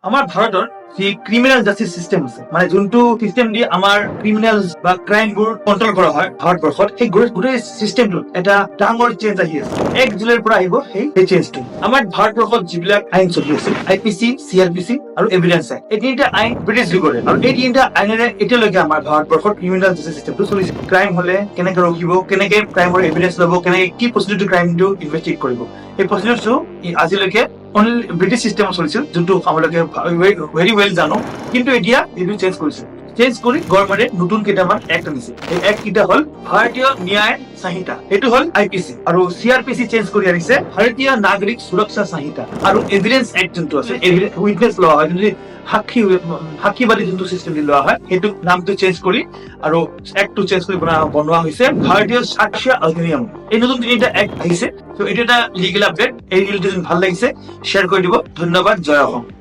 আমাৰ ভাৰতৰ যি ক্ৰিমিনেল জাষ্টিচ চিষ্টেম আছে, মানে যোনটো চিষ্টেম দি আমাৰ ক্ৰিমিনেল বা ক্ৰাইমবোৰ কণ্ট্ৰল কৰা হয় ভাৰতবৰ্ষত, সেই গোটেই চিষ্টেমটোত এটা ডাঙৰ চেঞ্জ আহি আছে। 1 জুলাইৰ পৰা আহিব সেই চেঞ্জটো। আমাৰ ভাৰতবৰ্ষত যিবিলাক আইন চলি আছে, আইপিচি, চিআৰপিচি আৰু এভিডেন্স এক্ট, এই তিনিটা আইন ব্ৰিটিছ যুগৰে আৰু এই তিনিটা আইনেৰে এতিয়ালৈকে আমাৰ ভাৰতবৰ্ষত ক্ৰিমিনেল জাষ্টিচ চিষ্টেমটো চলিছে। ক্ৰাইম হলে কেনেকে ৰখিব, কেনেকে ক্ৰাইমৰ এভিডেন্স ল'ব, কেনেকে কি প্ৰচিডিউৰটো ক্ৰাইমটো ইনভেষ্টিগেট কৰিব, এই প্ৰচিডিউৰটো আজিলৈকে অনলি ব্ৰিটিছ চিষ্টেমত চলিছিল, যোনটো আপোনালোকে ভেৰি ৱেল জানো। কিন্তু এতিয়া এইটো চেঞ্জ কৰিছে। চেঞ্জ কৰি গভৰ্ণমেণ্টে নতুন কেইটামান এক্ট আনিছে। এই এক্ট কেইটা হ'ল ভাৰতীয় ন্যায় সংহিতা, সেইটো হ'ল আইপিচি, আৰু চিআৰপিচি চেঞ্জ কৰি আনিছে ভাৰতীয় নাগৰিক সুৰক্ষা সংহিতা, আৰু এভিডেন্স এক্ট যোনটো আছে, উইটনেছ লোৱা হয়, যোনটো সাক্ষীবাদী যোনটো চিষ্টেম দি লোৱা হয়, সেইটো নামটো চেঞ্জ কৰি আৰু এক্টটো চেঞ্জ কৰি বনোৱা হৈছে ভাৰতীয় সাক্ষ্য অধিনিয়ম। এই নতুন তিনিটা এক্ট আহিছে। ত' এইটো এটা লিগেল আপডেট। এই ৰিলটো যদি ভাল লাগিছে, শ্বেয়াৰ কৰি দিব। ধন্যবাদ। জয় অসম।